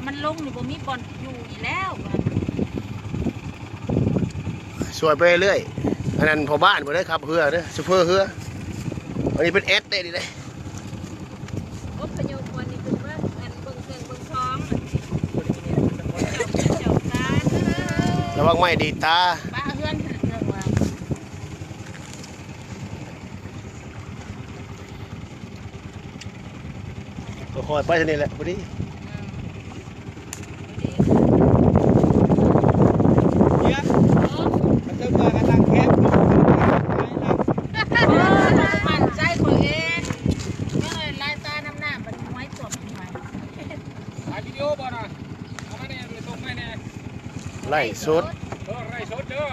ມັນລົງນີ້ບໍ່ມີບ່ອນຢູ່ອີກແລ້ວ. ຊ່ວຍໄປເລື້ອຍ. ອັນນັ້ນພໍ່ບ້ານບໍ່ໄດ້ຂັບເຮືອເດີ້ ໂຊເຟີເຮືອ. ອັນນີ້ເປັນແອັດເດ້ນີ້ເດ້. ອົບພະຍົບວັນນີ້ເພິ່ນວ່າ ອັນເບິ່ງເຄື່ອງເບິ່ງຂອງ ລະວັງໄມ້ດີດຕາ. ປ້າເຮືອນເພິ່ນເລື່ອງວ່າ ຄ່ອຍໆໄປເທົ່ານີ້ແຫຼະ ພໍດີ. ເອີ ມັນເຈົ້າວ່າກຳລັງແຄບ ເອີ ໝັ້ນໃຈຂ້ອຍເອງ ເອີ ລາຍຕານຳໜ້າບັດຫ້ວຍຕົກ. ຖ່າຍວິດີໂອບໍ່ນະ? ເອົາມາແດ່ ສົ່ງມາແດ່. ໄລຟ໌ສົດ ເອີ ໄລຟ໌ສົດເດີ້.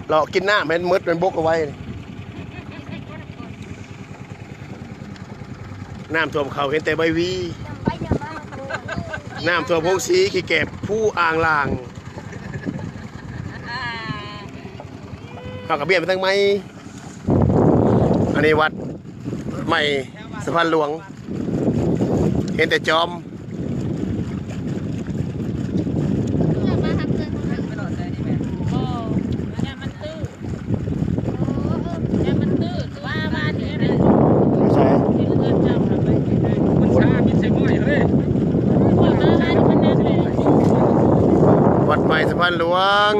ເລາະກິນນ້ຳໃຫ້ມັນໝົດ ມັນບົກເອົາໄວ້. ນ້ຳຖ້ວມເຂົ້າເຫັນແຕ່ໃບຫວີ. ນ້ຳຖ້ວມໂຮງສີ ຂີ້ແກບພູອ່າງລາງ. ເຮົາກໍບຽນໄປທາງໃໝ່. ອັນນີ້ວັດໃໝ່ສະພານຫຼວງ ເຫັນແຕ່ຈອມ. ວັດໃໝ່ສະພານຫຼວງ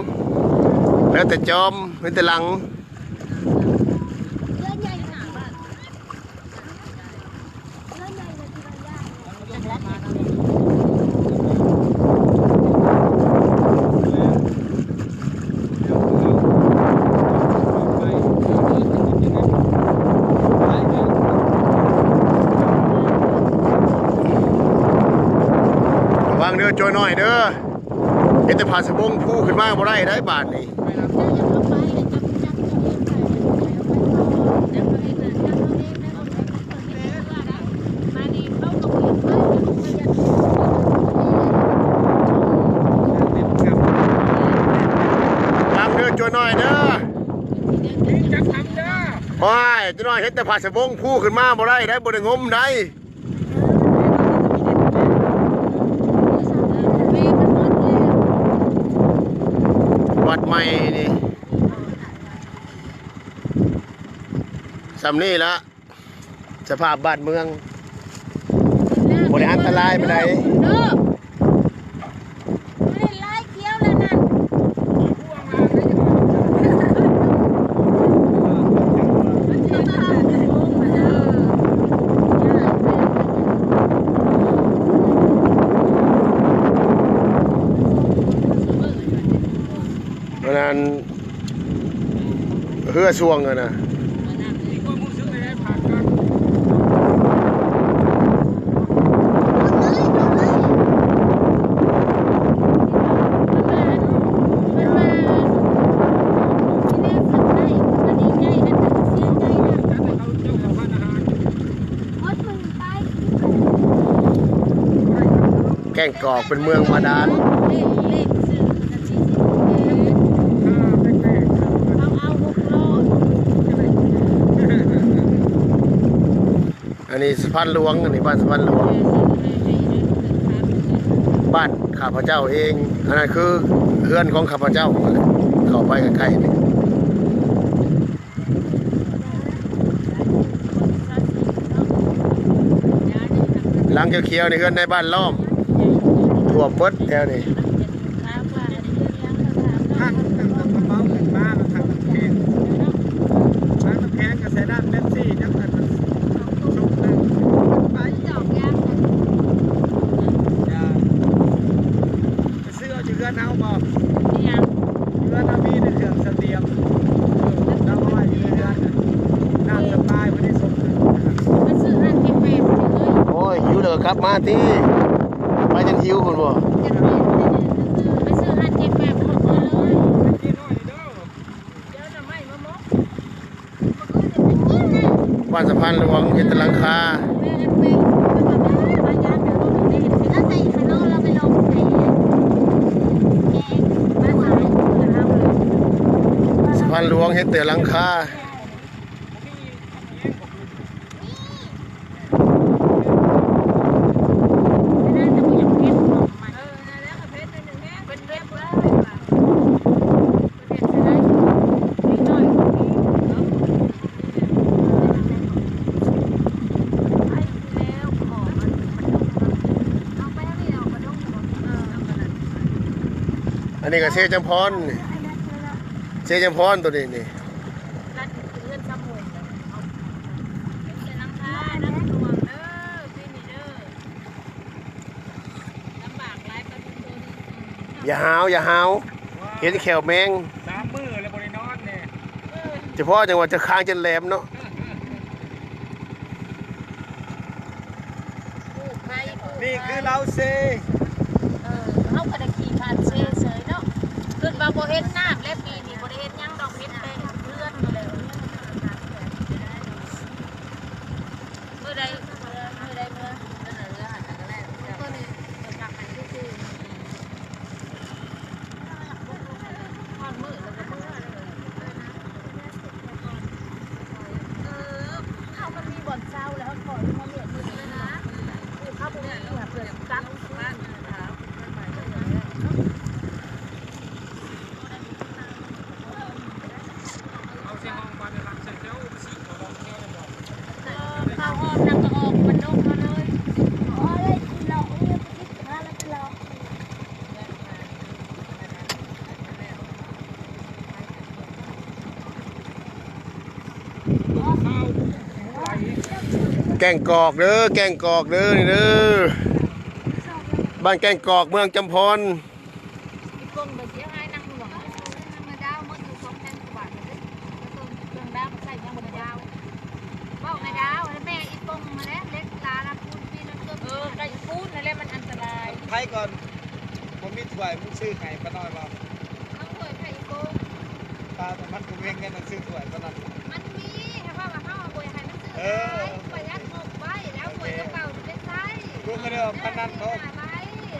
ເຫຼືອແຕ່ຈອມ ເຫຼືອແຕ່ຫຼັງ. ລະວັງເດີ້ ໂຈນ້ອຍເດີ້. ເຮັດແຕ່ຜ້າສະບົງພູຂຶ້ນມາບໍ່ໄດ້ໄດ໋ບາດນີ້. ລຳເດີ້ ໂຈນ້ອຍເດີ້. ໂອ້ຍ ໂຈນ້ອຍເຮັດແຕ່ຜ້າສະບົງພູຂຶ້ນມາບໍ່ໄດ້ໄດ໋ ບໍ່ໄດ້ງົມໄດ໋. ວັດໃໝ່ນີ້ ສ່ຳນີ້ລະ ສະພາບບ້ານເມືອງ ບໍ່ໄດ້ອັນຕະລາຍປານໃດ. ອັນນັ້ນ ເຮືອຊ່ວງຫັ້ນນະ. ແກ້ງກອກເປັນເມືອງບາດານ. ອັນນີ້ສະພານຫຼວງ ອັນນີ້ບ້ານສະພານຫຼວງ ບ້ານຂ້າພະເຈົ້າເອງ. ອັນນັ້ນຄືເຮືອນຂອງຂ້າພະເຈົ້າ ເຂົ້າໄປໃກ້ໆນີ້. ຫຼັງຂຽວໆນີ້ເຮືອນໃນບ້ານລ້ອມ ຖ້ວມເບິດແຖວນີ້. ທາງ ທາງກະເປົາຂຶ້ນມາ ແລ້ວທາງນ້ຳແຂງ ທາງນ້ຳແຂງກະໃສ່ນ້ຳເປັບຊີ ຈັ່ງຊັ້ນມັນສົກເຕີບ. ໄປ ຢາກ ໄປຊື້ເອົາຢູ່ເຮືອນເຮົາບໍ່? ອີຫຍັງ? ເຮືອນເຮົາມີແຕ່ເຄື່ອງສະຕຽມ ເອີ ເຮົາເອົາໄວ້ຢູ່ເຮືອນ ນ້ຳສະປາຍບໍ່ໄດ້ສົກເຕີບ. ໄປຊື້ຮ້ານກາແຟບໍ່ໄດ້ເລີຍ. ໂອ້ຍ ຫິວແລ້ວກໍກັບມາຕິ ໄປຈົນຫິວພຸ້ນບໍ່? ໄປຊື້ຮ້ານກາແຟບໍ່ໄດ້ເລີຍ. ບ້ານສະພານຫຼວງເຮັດແຕ່ຫຼັງຄາ. ສະພານຫຼວງເຮັດແຕ່ຫຼັງຄາ. ອັນນີ້ກໍເຊຈຳພອນນີ້ ເຊຈຳພອນໂຕນີ້ນີ້ ລັດເຮືອນຊາວໂມງ ເປັນຫຼັງຄາ ນ້ຳຖ້ວມເດີ ປີນີ້ເດີ ລຳບາກຫຼາຍປານໂຕນີ້ ຢ່າຫາວ ຢ່າຫາວ ເຫັນແຂ້ວແມງ ສາມມື້ແລ້ວບໍ່ໄດ້ນອນແນ່ ເອີ ຈະພໍຈັ່ງວ່າຈະຄາງຈົນແຫຼມເນາະ. ກູ້ໄພ ກູ້ໄພ ນີ້ຄືລາວເຊ ເອີ ເຮົາກໍໄດ້ຂີ່ຜ່ານເຊເສີຍເນາະ ຄິດວ່າບໍ່ເຫັນນ້ຳແລ້ວ ປີນີ້ບໍ່ໄດ້ເຫັນຫຍັງດອກ ເຫັນແຕ່ເຮືອນນີ້ແຫຼະ ມື້ໃດເມືອ ມື້ໃດເມືອ ເຂົ້າຫ້ອງນຳກະອອກມັນດົກມາເລີຍ ແກ້ງກອກເດີ ແກ້ງກອກເດີ ນີ້ເດີ ບ້ານແກ້ງກອກ ເມືອງຈຳພອນ. ອີ່ປົງໄປເສຍຫາຍນາງຫຼວງ ນາງດາວໝົດຢູ່ສອງແສນກວ່າບາດເດ້ ເຄື່ອງດາວມັນໃຊ້ຍັງບໍ່ໄດ້ດາວ ເວົ້ານາດາວແມ່ອີ່ປົງຫັ້ນແຫຼະ ເຫຼັກຫຼາລະປູນປີນເກີບ ເອີ ໄກ່ປູນຫັ້ນແຫຼະ ມັນອັນຕະລາຍ ໄປກ່ອນ ບໍ່ມີຖ້ວຍ ມຶງຊື້ໃຫ້ປ້ານ້ອຍບໍ່? ເອົາຖ້ວຍໃຫ້ອີ່ປົງ ປ້າ ມັນບໍ່ມີເງິນຊື້ຖ້ວຍປານນັ້ນ ມັນມີ ຖ້າວ່າເຮົາບໍ່ຢາກໃຫ້ມັນ ເອີ ປະຢັດງົບໄວ້ ແລ້ວຫວຍຕົວເກົ່າຊິໄປໃຊ້ ກູກໍໄດ້ອອກປານນັ້ນເນາະ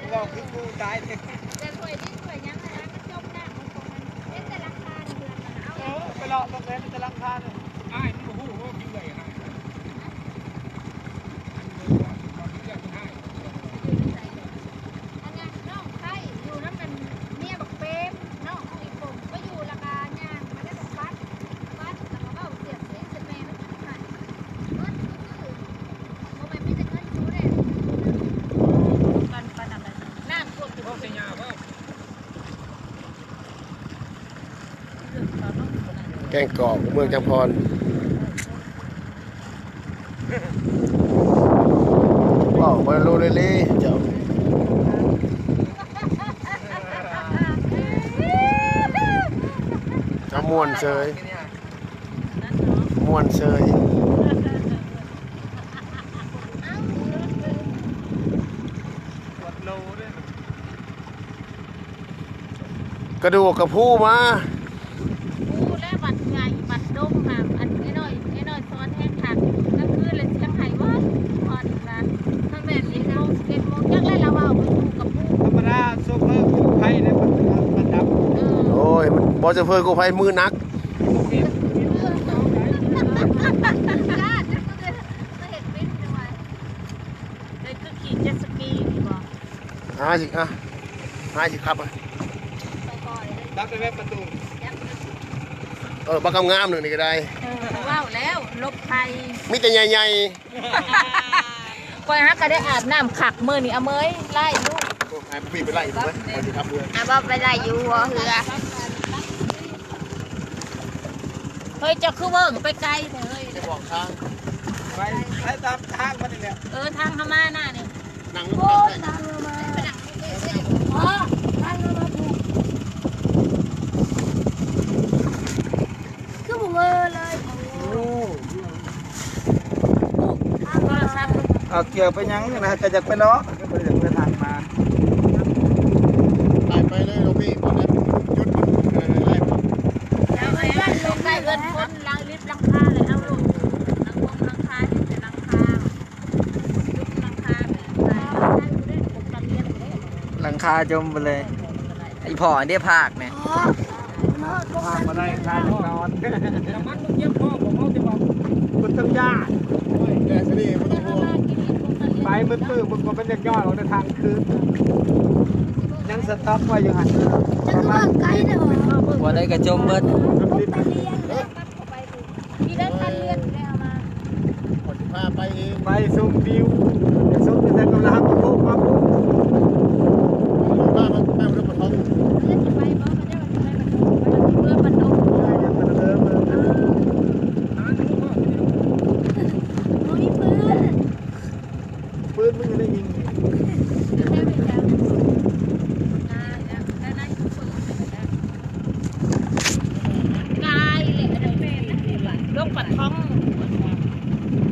ເວົ້າຄືກູຕາຍເດ້ ແຕ່ຫວຍດິນຫວຍຫຍັງຫັ້ນນະ ມັນຈົມນ້ຳຂອງມັນ ເຫັນແຕ່ຫຼັງຄາເຮືອນມັນນະ ເອົາ ເອີ ໄປເລາະເບິ່ງແດ່ ມີແຕ່ຫຼັງຄາເລີຍ ອ້າຍມັນບໍ່ຮູ້ວ່າເຮືອນໃຜ ອັນເດີວ່າເຮືອນໃຜ ອັນນັ້ນນ້ອງໄຄຢູ່ນຳອັນເມຍບັກເປມ ນ້ອງເອົາອີ່ປົງໄປຢູ່ ແລ້ວກະຍ່າງມາໄດ້ບັກປັດ ປັດ ແລ້ວກະເວົ້າສຽດສີໃສ່ແມ່ມັນຈົນໄຫ້ ເບິດຄື ບໍ່ແມ່ນມີແຕ່ເງິນຢູ່ເດ້ ກັນປານນັ້ນແຫຼະ ນ້ຳຖ້ວມຢູ່ ເວົ້າໃສ່ຍ່າບໍ່? ແກ້ງກອກ ເມືອງຈຳພອນ ເວົ້າບໍ່ຮູ້ເລີຍເລີຍເຈົ້າ ເຈົ້າມ່ວນເສີຍ ມ່ວນເສີຍ. ກະດູກກະພູມາ ພູແລະ ວັດໃຫຍ່ ວັດດົງນະ ອັນອ້າຍນ້ອຍ ອ້າຍນ້ອຍສອນແຮງຄັກ ກາງຄືນລະສຽງໄຫ້ເວີ້ຍ ຮອດລະ ມັນແມ່ນສິບໂມງ ສິບເອັດໂມງ ຈັກແລ້ວລະເວົ້າໄປສູ່ກະພູ ທຳມະດາໂຊເຟີກູ້ໄພໄດ້ ມັນ ມັນດັບ ເອີ ໂອ້ຍ ມັນບໍ່ໂຊເຟີກູ້ໄພມືໜັກ ເຮັດເປັນຈັ່ງວ່າ ໄດ້ຄືຂີ່ເຈັດສະກີນີ້ບໍ່? ຫາຊິ ອ່ະ ຫາຊິຂັບ ດັບໄດ້ແມ່ນປະຕູ ເອີ ບັກງາມໆ ໜຶ່ງນີ້ກໍໄດ້ ເອີ ເວົ້າແລ້ວ ຫຼົບໄພ ມີແຕ່ໃຫຍ່ໆ ຂ້ອຍຫາກໍໄດ້ອາບນ້ຳຄັກມື້ນີ້ ອາເມີຍ ໄລ່ຢູ່ ໂອ້ ໃຫ້ຜູ້ພີ້ໄປໄລ່ຢູ່ເວີ້ຍ ຂ້ອຍຊິຂັບເຮືອ ອາ ບໍ່ໄປໄລ່ຢູ່ຫົວເຮືອ ເຮີ້ຍ ເຈົ້າຄືເວີ້ງໄປໄກແທ້ເຮີ້ຍ ຈະບອກທາງ ໄປ ໄປຕາມທາງມັນນີ້ແຫຼະ ເອີ ທາງເຮົາມາໜ້ານີ້ ນັ່ງລົງໄປ ອໍ ນັ່ງລົງມາພຸ້ນ ຄືບໍ່ເມີເລີຍ ໂອ້ ໂທລະສັບ ເອົາກ່ຽວໄປຫຍັງນີ້ນະ ກະຢາກໄປເລາະ ກະຢາກໄປທາງມາ ໄລ່ໄປເລີຍ ລູກພີ່ ບໍ່ໄດ້ຈຸດ ເອີ ໄລ່ໄປ ແລ້ວໄປເຮືອນຄົນ ຫຼັງລິບຫຼັງຄາເລີຍ ເອົາລົງ ຫຼັງຄາ ເຫັນແຕ່ຫຼັງຄາ. ຫຼັງຄາຈົມໄປເລີຍ ອີ່ພໍ່ເດ້ພາກນີ້ ພາກມາໄດ້ ຄານອນ ນ້ຳມັນບໍ່ພຽງພໍ ບໍ່ເວົ້າແຕ່ວ່າ ບໍ່ຕ້ອງຢ້ານ ໄປມືດໆ ເບິ່ງວ່າມັນຍັກຍ້ອຍອອກໃນທາງຄືນ ຍັງສະຕັອບໄວ້ຢູ່ຫັ້ນ ປະມານ ບໍ່ໄດ້ກະຈົມເບິດ ມີໄດ້ຄັນເລືອດແລ້ວມາ ຂ້ອຍຊິພາໄປເອງ ໄປຊົມວິວ ຢາກຊົມແຕ່ກຳລັງໂຄກມາພຸ້ນ ພາໄປ ໄປບໍ່ໄດ້ບໍ່ທ້ອງ ເອີ ຊິໄປ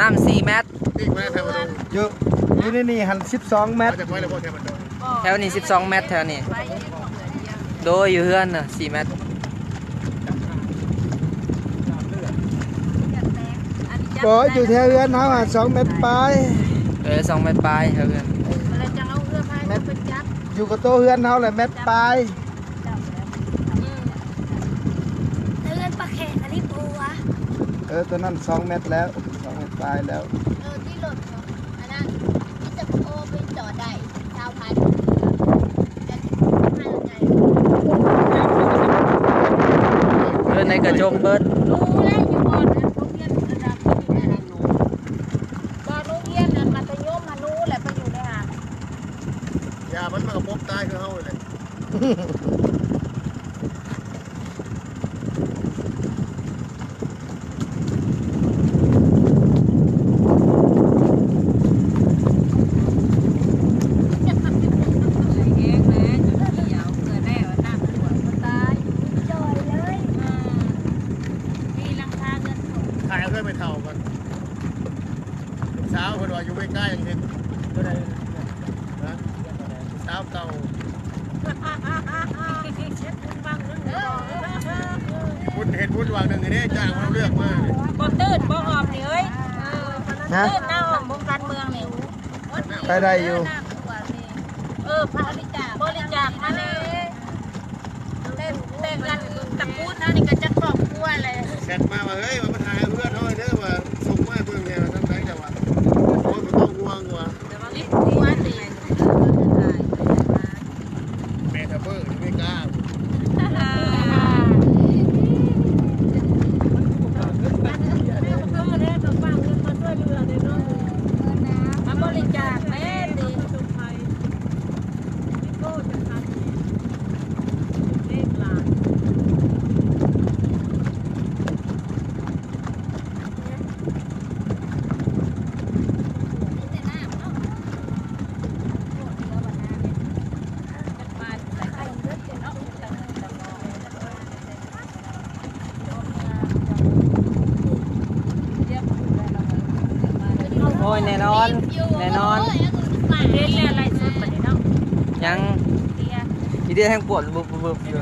ນ້ຳສີ່ແມັດ ອີກແມັດ ຢູ່ ຢູ່ໃນນີ້ຫັ້ນສິບສອງແມັດ ແຖວນີ້ສິບສອງແມັດ ແຖວນີ້ ໂດຍ ຢູ່ເຮືອນນະສີ່ແມັດ ບໍ່ ຢູ່ແຖວເຮືອນເຮົາຫັ້ນສອງແມັດປາຍ ເອີ ສອງແມັດປາຍ ແຖວເຮືອນ ແມັດ ຢູ່ກະໂຕະເຮືອນເຮົາແຫຼະແມັດປາຍ. ເຮືອນປາແຂກອັນນີ້ບໍ່ວະ ເອີ ຕົວນັ້ນສອງແມັດແລ້ວ ສອງແມັດປາຍແລ້ວ ເອີ ທີ່ລົດເນາະ ອັນນັ້ນມີແຕ່ໂອໄປຈອດໄດ້ຊາວພັນ ແຕ່ໃຫ້ລົດໃຫຍ່ ໃນກະຈົມເບິດ. ໜູແຫຼະຢູ່ບ່ອນອັນໂຮງຮຽນລະດັບນີ້ແຫຼະ ໜູ ບໍ່ ໂຮງຮຽນອັນມັດທະຍົມຫັ້ນ ໜູແຫຼະໄປຢູ່ໃນຫັ້ນ. ຢ່າ ມັນມາກະປົບຕາຍຄືເຮົາແຫຼະ. ຂາຍເຮືອນໄປເຖົ້າກ່ອນ. ລູກສາວເພິ່ນວ່າຢູ່ເມກາຍັງເຮັດ ໂຕໃດ ຮະ ສາວເກົ່າ ເຮັດບຸນຫວັງໜຶ່ງ ເຮັດບຸນຫວັງໜຶ່ງເດ້ ຈ້າງເຮົາເລືອກມາ. ບໍ່ຕື່ນບໍ່ອອມນີ້ເອີຍ ຮະ ຕື່ນນະ ອອມວົງການເມືອງນີ້ ໄປໄດ້ຢູ່. ເອີ ບໍລິຈາກ ບໍລິຈາກມາແດ່. ແຕ່ ແຕ່ອັນຕະກູນເຮົານີ້ກະຈັກຄອບຄົວແຫຼະ ແຊັດມາວ່າ ເຮີ້ຍ ວ່າມາຖ່າຍເຮືອນເຮົາເດີ ວ່າສົ່ງມາໃຫ້ເບິ່ງແດ່ ວ່າທາງໃດແຕ່ວ່າ ໂອ້ຍ ບໍ່ຕ້ອງຫ່ວງວ່າ ແຕ່ວ່າມີຜົວຕິ ແມ່ທະເບີຢູ່ເມກາ. ມາບໍລິຈາກແດ່ຕິ. ໂອ້ຍ ແນ່ນອນ ແນ່ນອນ. ເຫັນແລ້ວໄລຟ໌ສົດບັດນີ້ເນາະ ຍັງ ອີເດຍແຮ່ງປວດບຶບໆຢູ່.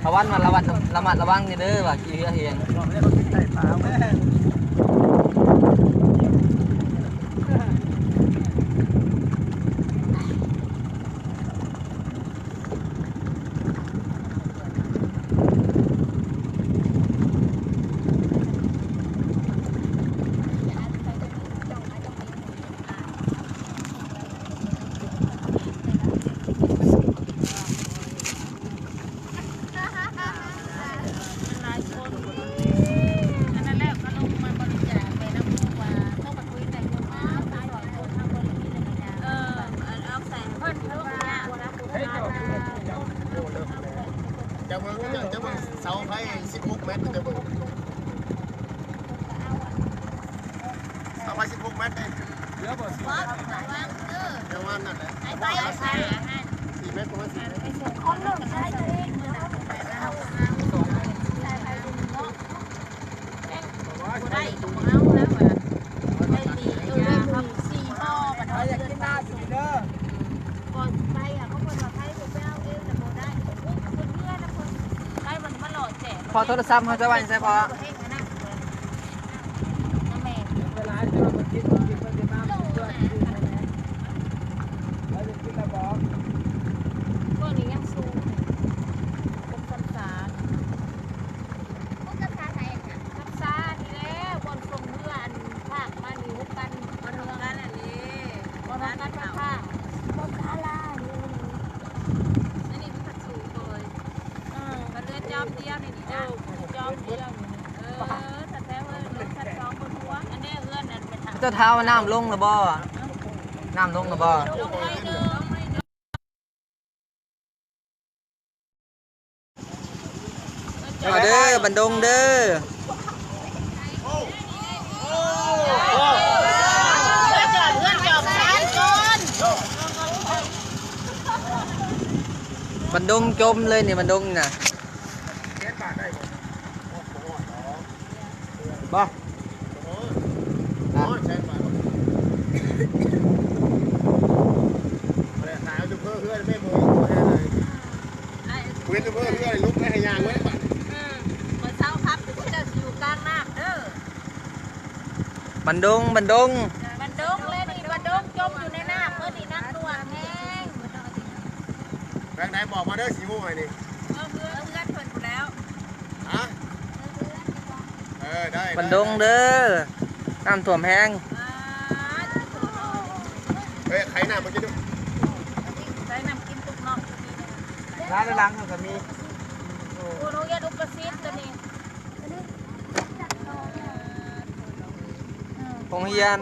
ຕາວັນວ່າລະມັດ ລະມັດລະວັງນີ້ເດີ ວ່າຂີ່ເຮືອແຮງ. ຈະເບິ່ງ ຈະເບິ່ງເສົາໄຟສິບຫົກແມັດ ຈະເບິ່ງເສົາໄຟສິບຫົກແມັດເດ້. ເຫຼືອບໍ່ ສີ່ແມັດ ປະມານນັ້ນແຫຼະ ສີ່ແມັດ ປະມານສີ່ແມັດ. ຂອງນ້ອງຊາຍຕົວເອງເນາະ ບໍ່ໄດ້ກະບໍ່ເອົາແລ້ວວ່າ ໄດ້ມີ ເອີ ໄດ້ມີສີ່ຫໍ່ບັດ ໃຜຢາກກິນນ້ຳກິນເດີ. ກ່ອນຊິໄປອະ ເຂົາເພິ່ນວ່າໃຜບໍ່ໄປເອົາເອງນະບໍ່ໄດ້ ເພິ່ນເຮືອນະ ເພິ່ນໄປມັນມາຫຼໍ້ແຈກ. ພໍໂທລະສັບເຮົາຈະໄວ້ໃສພໍ? ນະແມ່ ເວລາຈະມາກິນ ກິນເພິ່ນຊິມາເພື່ອນ ເຮົາຈະກິນລະບອກ. ພວກນີ້ຍັງສູງ ຄົນສຳສາ ຄົນສຳສາໃສນະ? ສຳສານີ້ແຫຼະ ບ່ອນສົ່ງເຮືອ ອັນພາກມານີ້ ຫົກກັນ ບ່ອນເຮືອກັນອັນນີ້ ບ່ອນກັນພາກ ບ່ອນກາລານີ້. ອັນນີ້ມັນພັດສູງເລີຍ ເອີ ມັນເຮືອນຈອມດຽວນີ້ນະ ເອີ ຈອມດຽວນີ້ ເອີ ແຖວເຮືອນຊັ້ນສອງເພິ່ນຫົວ ອັນນີ້ເຮືອນນັ້ນແມ່ນ ເຈົ້າຖາມວ່ານ້ຳລົງລະບໍ່? ນ້ຳລົງລະບໍ່? ລົງໜ້ອຍໜຶ່ງ. ມາເດີ ບັນດົງເດີ ບັນດົງຈົມເລີຍນີ້ ບັນດົງນີ້ນະ. ບໍ່ ໂອ້ຍ ແສນບາດ ແລ້ວຫາຢູ່ເພີເຮືອນແມ່ໝໍຢູ່ແທ້ເລີຍ ເຫັນຢູ່ເພີເຮືອນລຸກໄດ້ໃຫ້ຍ່າງເລີຍບາດ ອືມ ມື້ເຊົ້າຂັບຢູ່ ເຈົ້າຊິຢູ່ກາງນ້ຳເດີ. ບັນດົງ ບັນດົງ ບັນດົງເລີຍນີ້ ບັນດົງຈົມຢູ່ໃນນ້ຳເບິດນີ້ ນ້ຳຖ້ວມແຮງ. ແບບໃດບອກມາເດີ ຊິຮູ້ໃຫ້ນີ້ ເອີ ເຮືອນ ຮະ ເອີ ໄດ້ ບ້ານດົງເດີ ນ້ຳຖ້ວມແຮງ. ເອີ ໄຂນ້ຳມາກິນດູ ໄດ້ນ້ຳກິນຕຸກນອກ ຮ້ານໃນຫຼັງເຮົາກໍມີ ໂຮງຮຽນອຸປະສິດຕົວນີ້ ໂຮງຮຽນ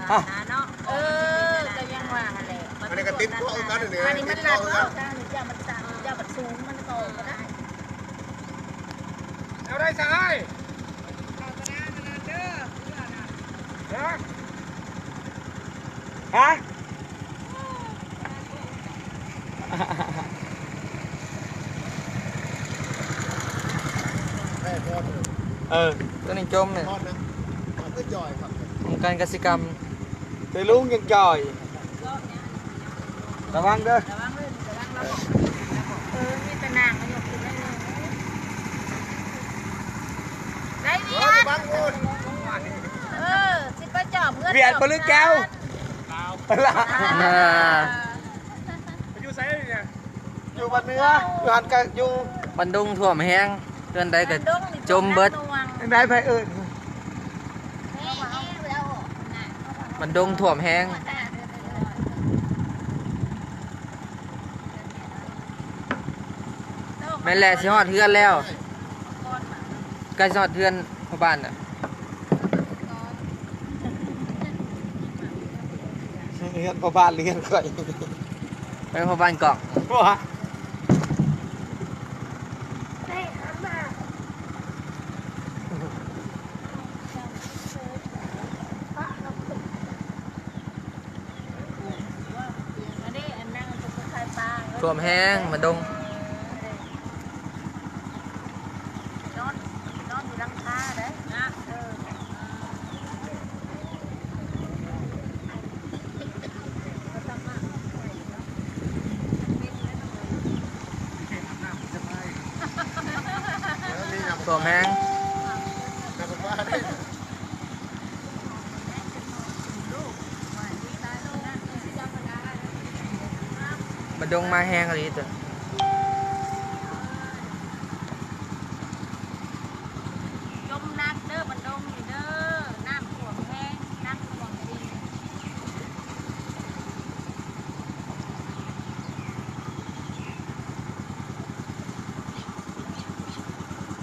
ເອີ ກໍຍັງວ່າຫັ້ນແຫຼະ ອັນນີ້ກໍຕິດເກາະຄືກັນ ອັນນີ້ມັນລັດເນາະ ເຈົ້າມັນ ເຈົ້າມັນສູງ ມັນກໍບໍ່ໄດ້ ແນວໃດສະຫາຍ? ຮະ? ຮະ? ເອີ ຕົວນີ້ຈົມນີ້ ຂອງການກະສິກຳ ແຕ່ລຸງຍັງຈ່ອຍ. ລະວັງເດີ ລະວັງເດີ ລະວັງລະວັງ ເອີ ມີແຕ່ນາງມາຍົກຂຶ້ນໄດ້ເລີຍ ໄດ້ວຽດ ເອີ ຊິໄປຈອບເຮືອນ ວຽດບໍ່ ຫຼືແກ້ວ ລາວ ລາວ ຢູ່ໃສນີ້? ຢູ່ບ້ານເໜືອ ຢູ່ຫັ້ນກະຢູ່ ບ້ານດົງຖ້ວມແຮງ ເຮືອນໃດກໍຈົມເບິດ ຈັ່ງໃດໃຜເອີ້ນ ບ້ານດົງຖ້ວມແຮງ ແມ່ນແຫຼະ ຊິຮອດເຮືອນແລ້ວ ໃກ້ຊິຮອດເຮືອນພໍ່ບ້ານລະ ເຮືອນພໍ່ບ້ານ ເຮືອນຂ້ອຍ ເຮືອນພໍ່ບ້ານກອງ ຖ້ວມແຮງ ບ້ານດົງ ນອນ ນອນຢູ່ຫຼັງຄາເດ້ ເອີ ຖ້ວມແຮງ ບ້ານດົງມາແຮງອີ່ຫຼີເດີ ຈົມໜັກເດີ ບ້ານດົງນີ້ເດີ ນ້ຳຖ້ວມແຮງ ໜັກໜ່ວງອີ່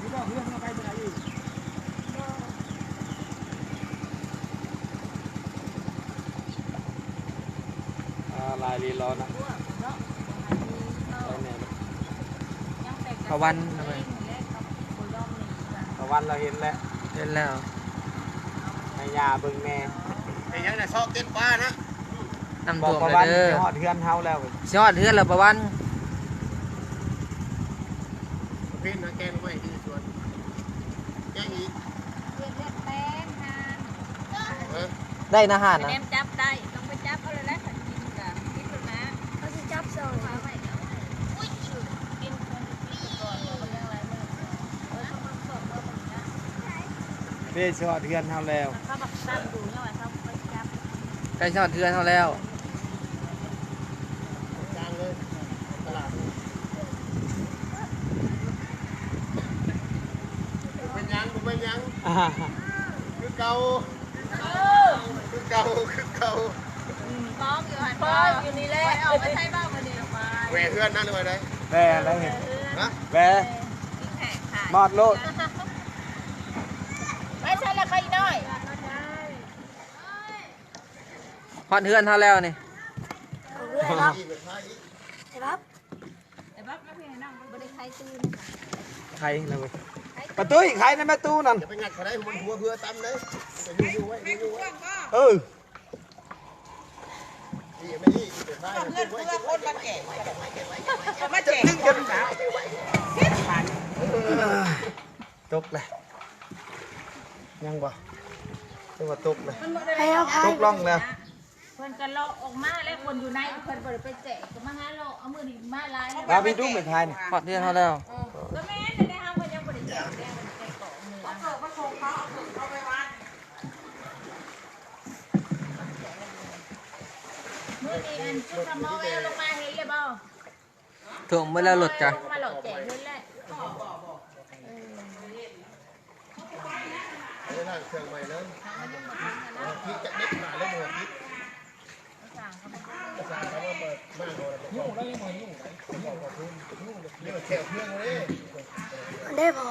ຫຼີ. ອາ ຫຼາຍລີລໍນະ ຕາວັນ ຕາວັນລາວເຫັນແລ້ວ ເຫັນແລ້ວ ໃຫ້ຍ່າເບິ່ງແດ່ ເປັນຫຍັງນະ ຊອກເກັບປານະ ນ້ຳຖ້ວມແລ້ວເດີ ຊິຮອດເຮືອນເຮົາແລ້ວ ຊິຮອດເຮືອນແລ້ວ ປາວັນ ເປັນນະ ແກງໜໍ່ໄມ້ທີ່ສວນ ແກງອີກ ເຮັດແລ້ວແປງຫານ ເອີ ໄດ້ນະຫານນະ ແນມຈັບໄດ້ ຕ້ອງໄປຈັບເອົາແລ້ວແຫຼະ ຄັນກິນກະກິນໂລດນະ ເຮົາຊິຈັບຊ່ອຍ ເອົາໄວ້ ເອົາໄວ້ ອຸ້ຍ ກິນ ກິນກ່ອນ ບໍ່ໄດ້ຫຍັງຫຼາຍມື້ ເອີ ເພິ່ນເຂົ້າເມືອເພິ່ນນະ ເດ້ ຊິຮອດເຮືອນເຮົາແລ້ວ ເຂົາບັກສັນຢູ່ ຍັງວ່າເຮົາບໍ່ໄດ້ຈັບ ໃກ້ຊິຮອດເຮືອນເຮົາແລ້ວ ກາງເລີຍ ຕະຫຼາດ ເປັນຫຍັງ ບໍ່ເປັນຫຍັງ ອ່າ ຄືເກົ່າ ຄືເກົ່າ ຄືເກົ່າ ມອງຢູ່ຫັ້ນ ມອງຢູ່ນີ້ແຫຼະ ເອົາໄປໃຊ້ເວົ້າມື້ນີ້ ແຫວະເຮືອນນັ້ນ ຫຼືວ່າໃດ ແຫວະແລ້ວ ຮະ ແຫວະ ມອດໂລດ ໄປໃສລະຂ້ອຍນ້ອຍ ຮອດເຮືອນເຮົາແລ້ວນີ້ ເຮືອນເນາະ ໃຊ່ບໍ່? ໄຂແລ້ວເວີຍ ປາຕຸ້ຍ ໄຂໃນແມ່ຕູ້ນັ້ນ ຢ່າໄປງັດເຂົາໄດ້ ມັນຫົວເຮືອຕຳເດ້ ຢູ່ໆໄວ້ ຢູ່ໆໄວ້ ເອີ ເພື່ອນ ເພື່ອຄົນມາແຈກ ເຂົາມາແຈກຄົນນະ ເຮັດບາດນີ້ ຕົກແລ້ວ ຍັງບໍ່? ຖືວ່າຕົກແລ້ວ ໃຫ້ອະໄພ ຕົກລ່ອງແລ້ວ ເພິ່ນກໍເລາະອອກມາແລ້ວ ຄົນຢູ່ໃນເພິ່ນບໍ່ໄດ້ໄປແຈກ ກໍມາຫາເລາະ ເອົາມື້ນີ້ມາຫຼາຍ ລາວໄປດູແມ່ຂາຍນີ້ ຮອດເຮືອນເຮົາແລ້ວ ເອີ ກໍແມ່ນແຕ່ເຮົາກໍຍັງບໍ່ໄດ້ແຈກແດ່ ບໍ່ໄດ້ແຈກເກາະມື້ ເອົາເກີບມາສົ່ງເຂົາ ເອົາເກີບເຂົາໄປວາງ ມື້ ນີ້ອັນຊຸດສະໝໍແອວລົງມາເຫັນແລ້ວບໍ່? ຖ້ວມໝົດແລ້ວລົດກະ ລົງມາເລາະແຈກເຫັນແລ້ວ. ເອີ ລ້າງເຄື່ອງໃໝ່ເລີຍ. ເອົາ ຜິດຈັກເດັດຂາດເລີຍ ບໍ່ຜິດ. ເດ້ພໍ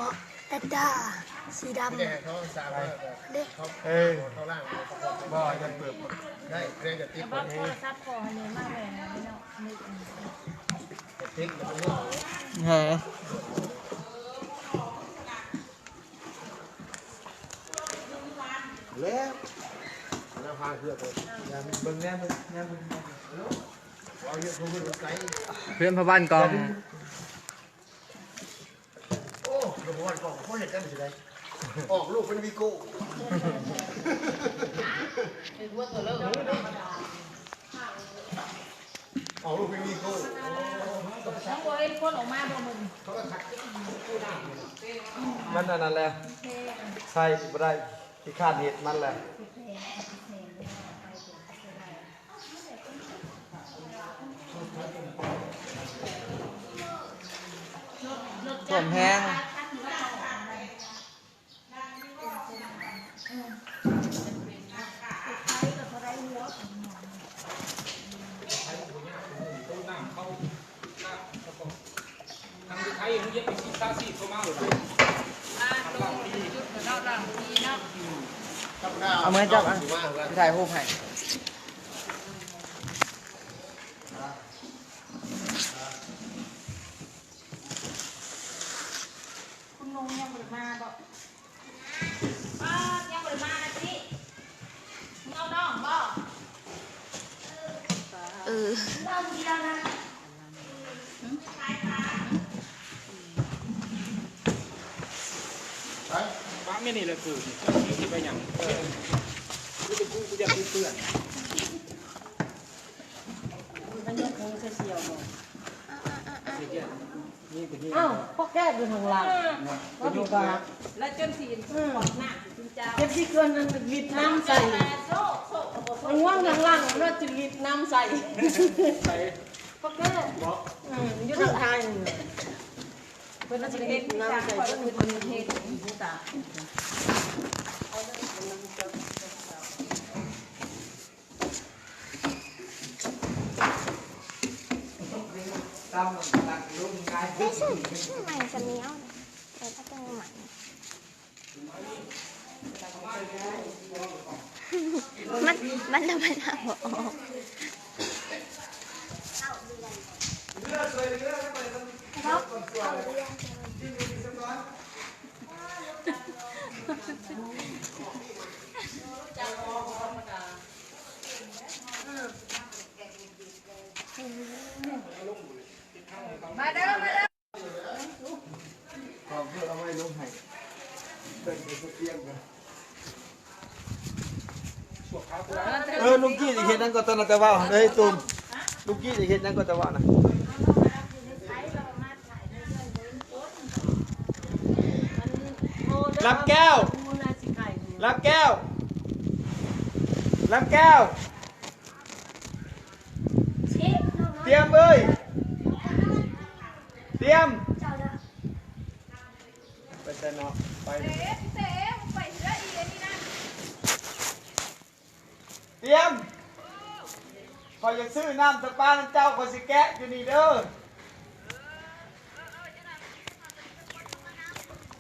ແອັດດາ ສີດຳ ເດ້ ເອີ ບໍ່ ຢ່າເປີດ ໄດ້ ເດ້ ຢ່າຕິດ ແຕ່ວ່າໂທລະສັບພໍ່ໃຫ້ແມ່ມາແລ້ວເນາະ ເອີ. ແລ້ວ ແລ້ວພາເຮືອນໄປ ເບິ່ງແນ່ ເບິ່ງແນ່ ເບິ່ງແນ່ ເຮືອນພໍ່ບ້ານກອງ ໂອ້ ເຮືອນພໍ່ບ້ານກອງ ເຂົາເຮັດກັນຊິໄດ້ ອອກລູກເປັນວີໂກ້ ເປັນຫົວໂຕເລີ. ເອົາລູກໄປມີໂກ ຍັງບໍ່ເຫັນຄົນອອກມາບໍ່ມື້ນີ້ ມັນອັນນັ້ນແຫຼະ ໃສ່ບໍ່ໄດ້ ຂີ້ຄ້ານເຮັດມັນແຫຼະ ຖ້ວມແຮງ. ເອົາມືຈັບ ອ່ະ ຖ່າຍຮູບໃຫ້. ຄຸນນຸ່ງຍັງບໍ່ໄດ້ມາບໍ່? ປ້າ ຍັງບໍ່ໄດ້ມານະຕິ ມຶງເອົານ້ອງບໍ່? ເອີ ເອົາຜູ້ດຽວນະ ປະແມ່ນີ້ແຫຼະກູ ຊິໄປຫຍັງ ມີແຕ່ກູ ກູຢາກເປື້ອນ. ມັນຍົກມືໃສ່ສ່ຽວບໍ່? ອ້າວ ພວກແກຢູ່ຂ້າງຫຼັງ ວ່າມີກາ ແລ້ວຈົນຊິ ອືມ ເຈັບຊິເກີນ ມັນຫວິດນ້ຳໃສ່ ມັນຫວັງຂ້າງຫຼັງ ແລ້ວຈະຫວິດນ້ຳໃສ່ ພວກແກ ອືມ ຢູ່ທາງທ້າຍນີ້ ເພິ່ນວ່າຊິໄດ້ຫວິດນ້ຳໃສ່ ເພິ່ນເຮັດ ເພິ່ນເຮັດ ໃຊ້ເສື້ອ ເສື້ອໃໝ່ກໍມີເອົາ ເອີ ເອົາຕົວໃໝ່ ມັນ ມັນທຳມະດາບໍ່ອອກ ເນາະ. ມາເດີ ມາເດີ ເອີ ລຸງກີ້ຊິເຮັດຫຍັງກໍຕອນນັ້ນແຕ່ເວົ້າ ເອີ ຕູນ ລຸງກີ້ຊິເຮັດຫຍັງກໍແຕ່ເວົ້ານະ. ລຳແກ້ວ ລຳແກ້ວ ລຳແກ້ວ ຕຽມເອີຍ ຕຽມ ໄປໃສເນາະ ໄປ ຕຽມ ຂ້ອຍຢາກຊື້ນ້ຳສະປານຳເຈົ້າ ຂ້ອຍຊິແກະຢູ່ນີ້ເດີ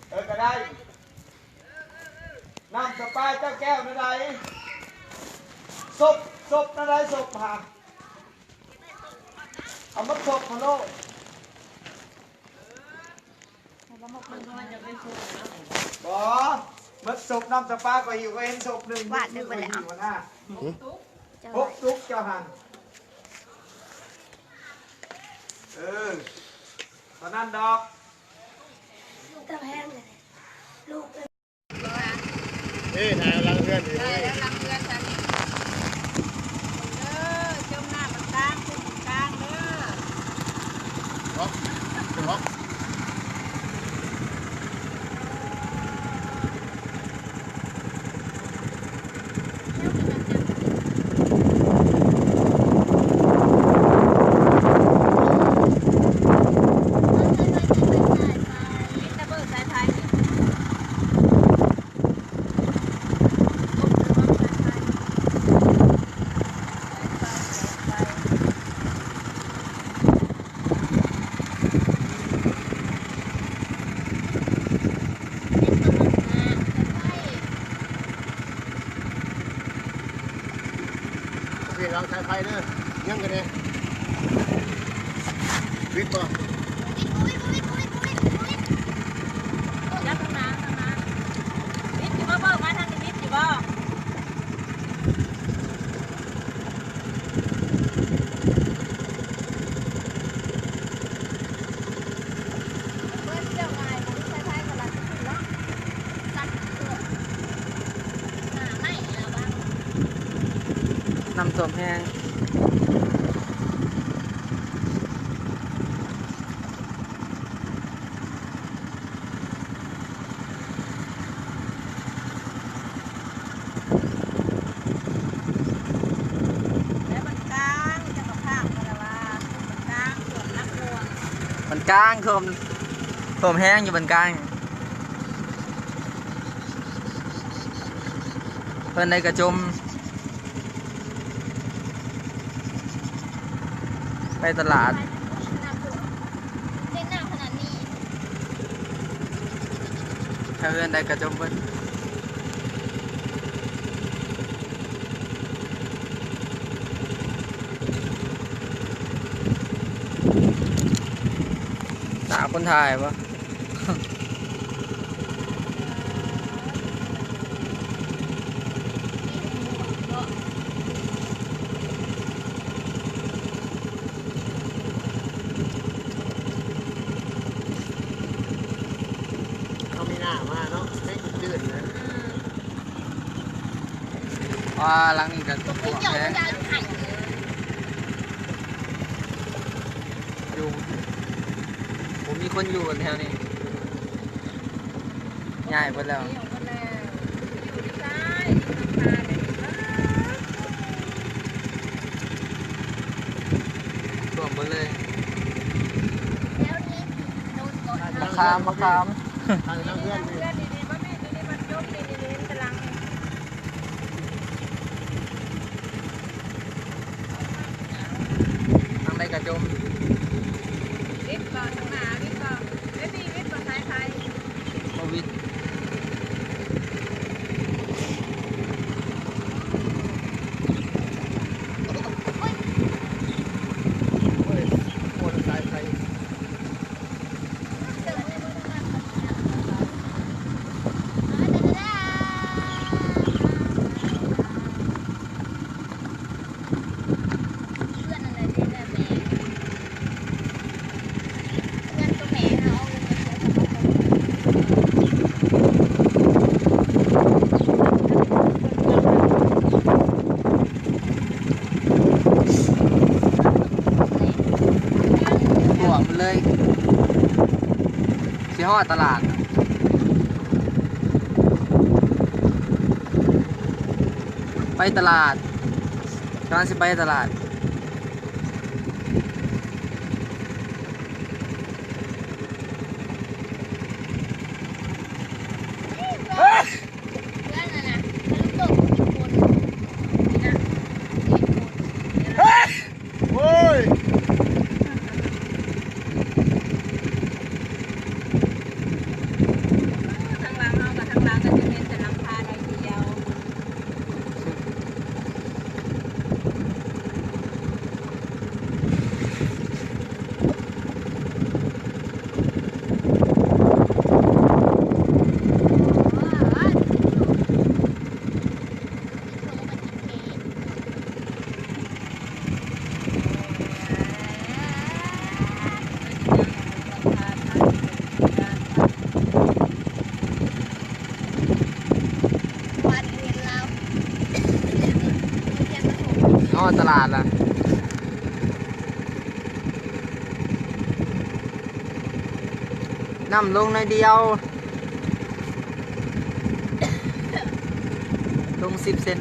ເອີ ກໍໄດ້ ນ້ຳສະປາເຈົ້າແກ້ວແນວໃດ? ສົບ ສົບແນວໃດ? ສົບຫາ ເອົາໝົດສົບຫັ້ນໂລດ. ບໍ່ ໝົດສົບນ້ຳສະປາກໍຫິວ ກໍເຫັນສົບໜຶ່ງ ວາດໄດ້ບໍ່ແລ້ວ ຫິວຫັ້ນນະ ຫົກຕຸກເຈົ້າຫັ້ນ ເອີ ເທົ່ານັ້ນດອກ ຕາແພງເລີຍ ລູກ ເອີ ຖ່າຍຫຼັງເຮືອນນີ້ ຖ່າຍຫຼັງເຮືອນຊັ້ນນີ້ ເດີ ຈົ່ມນ້ຳມັນກາງ ຂຶ້ນມັນກາງເດີ ເນາະ ເນາະ. ລາງສາຍໄຟເດີ ຍັງກັນແດ່ ວິດບໍ່? ຈັບທາງໜ້າ ທາງໜ້າ ວິດຢູ່ບໍ່? ເບິ່ງມາທາງນີ້ ວິດຢູ່ບໍ່? ນ້ຳຖ້ວມແຮງ. ແລ້ວມັນກາງ ເຈົ້າກໍພາກມາແລ້ວວ່າ ມັນກາງ ຖ້ວມໜັກໜ່ວງ ມັນກາງ ຖ້ວມ ຖ້ວມແຮງຢູ່ບ້ານກາງ ເຮືອນໃດກະຈົມ. ໄປຕະຫຼາດ ເຕັມນ້ຳຂະໜາດນີ້ ຖ້າເຮືອນໃດກະຈົມເບິດ. ຕາຄົນຖ່າຍບໍ່? ເຮົາມີໜ້າມາເນາະ ໃຫ້ຕື່ນໆນະ. ອືມ ອ່າ ຫຼັງນີ້ກໍກວ້າງແຮງ ຢູ່ ບໍ່ມີຄົນຢູ່ແຖວນີ້ ຍ້າຍເບິດແລ້ວ ຖ້ວມເບິດເລີຍ ມະຂາມ ມະຂາມ. ທາງໃດກະຈົມ ວິດບໍ່? ທາງໜ້າວິດບໍ່? ເບບີ ວິດບໍ່? ສາຍໄຟ ບໍ່ວິດ. ໂອ້ຍ ໂອ້ຍ ສາຍໄຟ. ກວ້າງເລີຍ ຊິຮອດຕະຫຼາດ ໄປຕະຫຼາດ ກຳລັງຊິໄປຕະຫຼາດ. ໂອ້ຍ ທາງຫຼັງເຮົາກັບທາງຫຼັງກໍຈະເປັນແຕ່ຫຼັງຄາໜ້ອຍດຽວ. ຮອດຕະຫຼາດລະ ນ້ຳລົງໜ້ອຍດຽວ ລົງສິບເຊັນ.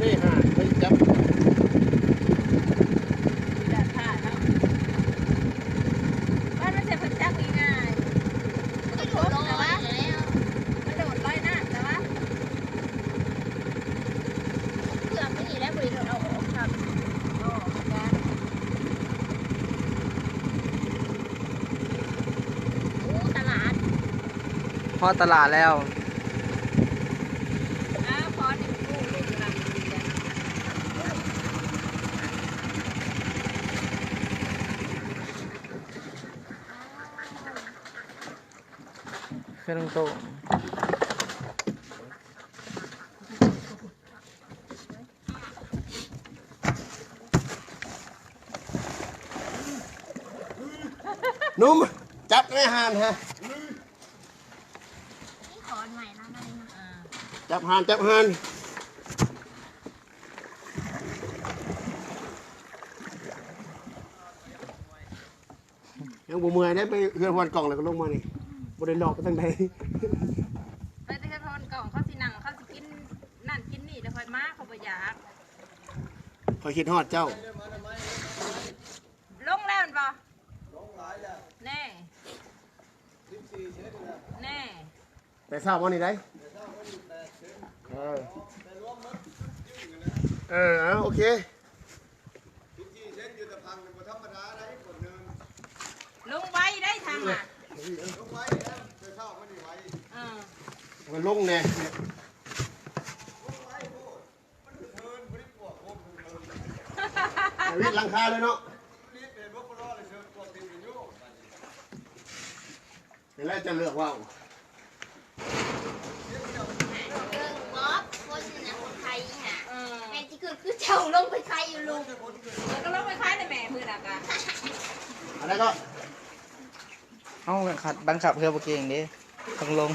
ນີ້ຫາໄປຈັບ ຮອດຕະຫຼາດແລ້ວ. ເຄື່ອງໂຕ ໜຸ່ມ ຈັບໃນຫັ້ນຮະ. ນີ້ຂອອັນໃໝ່ນະ ອັນນີ້ນະ. ອ່າ ຈັບຫັ້ນ ຈັບຫັ້ນ. ຍັງບໍ່ເມື່ອຍເດ້ ໄປເຮືອນພອນກ່ອງແລ້ວກໍລົງມານີ້ ບໍ່ໄດ້ເລາະໄປທາງໃດ. ໄປແຕ່ເຮືອນພອນກ່ອງ ເຂົາຊິນັ່ງ ເຂົາຊິກິນນັ້ນກິນນີ້ ແລ້ວຄ່ອຍມາ ເຂົາບໍ່ຢາກ. ຂ້ອຍຄິດຮອດເຈົ້າ. ລົງແລ້ວແມ່ນບໍ່? ລົງຫຼາຍແລ້ວ ແນ່ ສິບສີ່ເຊັນແລ້ວ ແນ່ ແຕ່ເຊົ້າມານີ້ໄດ໋. ແຕ່ເຊົ້າມານີ້ແປດເຊັນ ເອີ ແຕ່ລວມໝົດຢືນກັນນະ. ເອີ ເອົາ ໂອເຄ ສິບສີ່ເຊັນຢູ່ຕະພັງນີ້ບໍ່ທຳມະດາໄດ໋ ຄົນໜຶ່ງ. ລົງໄວໄດ໋ທາງນະ ລົງໄວແລ້ວ ແຕ່ເຊົ້າມານີ້ໄວ. ເອີ ມັນລົງແນ່ ລົງໄວໂພດ. ມັນເທີນບໍ່ໄດ້ກວກໂຮມເທີນ ແຕ່ວິດຫຼັງຄາເລີຍເນາະ. ນີ້ແຫຼະຈະເລືອກເວົ້າ ເບິ່ງບໍ່ ຄົນນະ ຄົນໄທຫາ ເອີ ແມ່ນຊິຄື ຄືເຈົ້າລົງໄປໄຄຢູ່ລຸ່ມ ເອີ ກໍລົງໄປໄຄແຫຼະແມ່ ມື້ນັ້ນກະ ອັນນັ້ນກໍ ເຮົາບັງຄັບ ບັງຄັບເຮືອບໍ່ເກັ່ງເດ້ ຕ້ອງລົງ.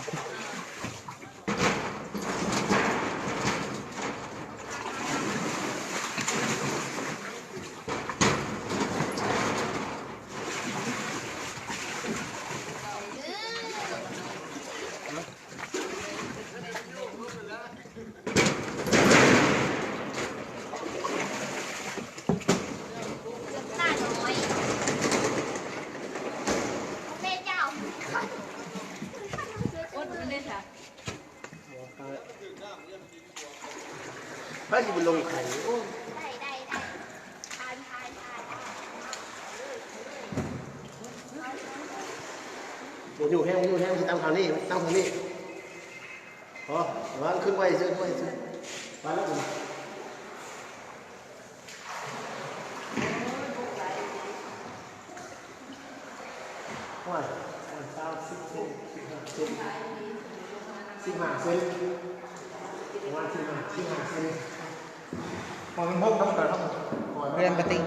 ໃຜຊິໄປລົງໄຂ່ ໂອ້ຍ ໄດ້ ໄດ້ ໄດ້ ບໍ່ຢູ່ແຮງ ບໍ່ຢູ່ແຮງ ຊິຕັ້ງທາງນີ້ ຕັ້ງທາງນີ້ ພໍ ວາງຂຶ້ນໄວ້ຊື່ ໄວ້ຊື່ ໄປແລ້ວ. ໂອ້ຍ ໂອ້ຍ ຊາວ ສິບເຊັນ ສິບຫ້າເຊັນ ສິບຫ້າເຊັນ ປະມານສິບຫ້າ ສິບຫ້າເຊັນ ພໍມັນພົບນຳກັນເນາະ ເລື່ອນປະຕິ.